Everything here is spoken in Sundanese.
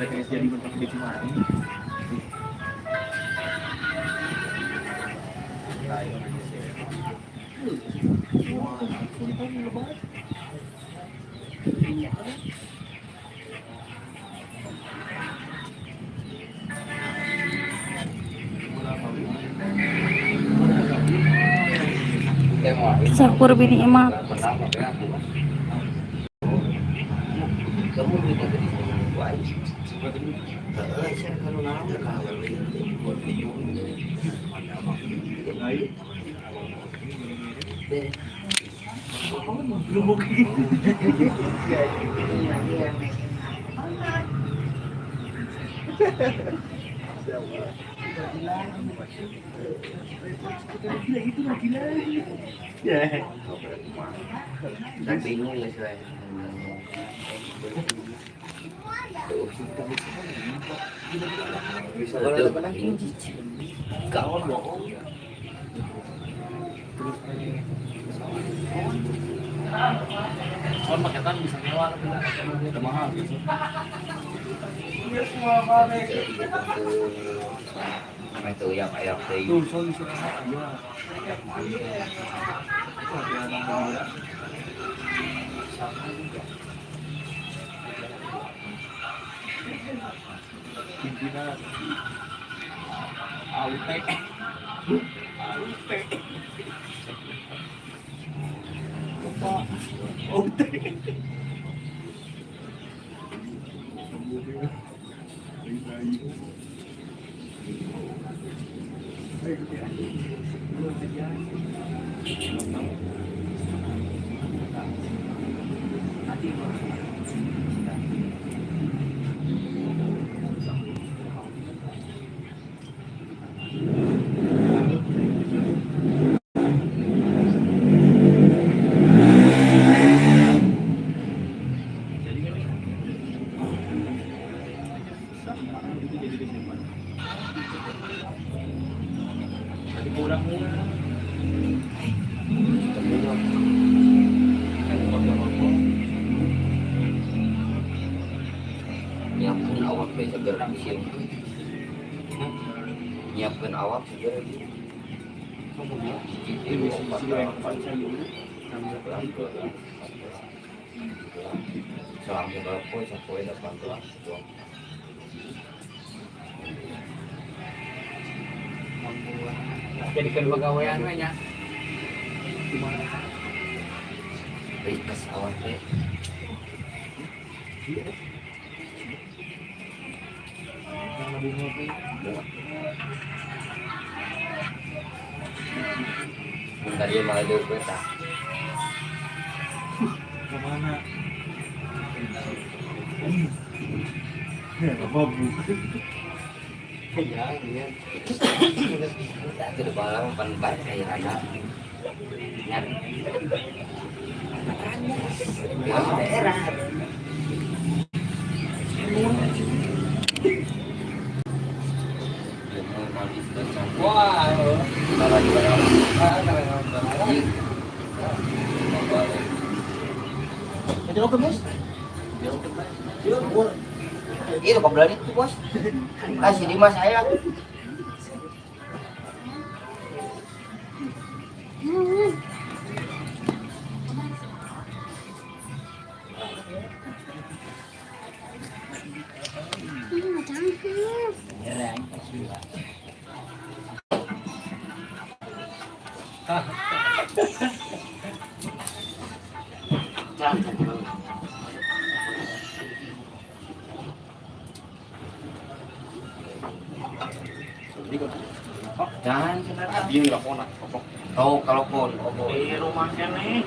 Mereka jadi bentuk di Cimahi. Syukur bini emak. Bingung ya saya. Soal paketan bisa nyewa tapi mahal gitu. Itu yang ayak teh. Tuh, soal bisa aja. Pimpinan AUT AUT AUT. Nyiapkan awak teh seger sih. Nyiapkan awak seger. Selang berapa sampai 18. Jadi kedua gawean we nya. Rikes awak teh. Bentar ya malah jauh kereta. Kemana? Apa bu? Ya, iya. Itu udah malam pan kayak rada. Daerah. Wah, Bos. Itu kok berani tuh, Bos. Kasih Dimas saya. Jangan kenapa. Dia nggak konak, kopok. Oh, kalau pun, Di rumah kene.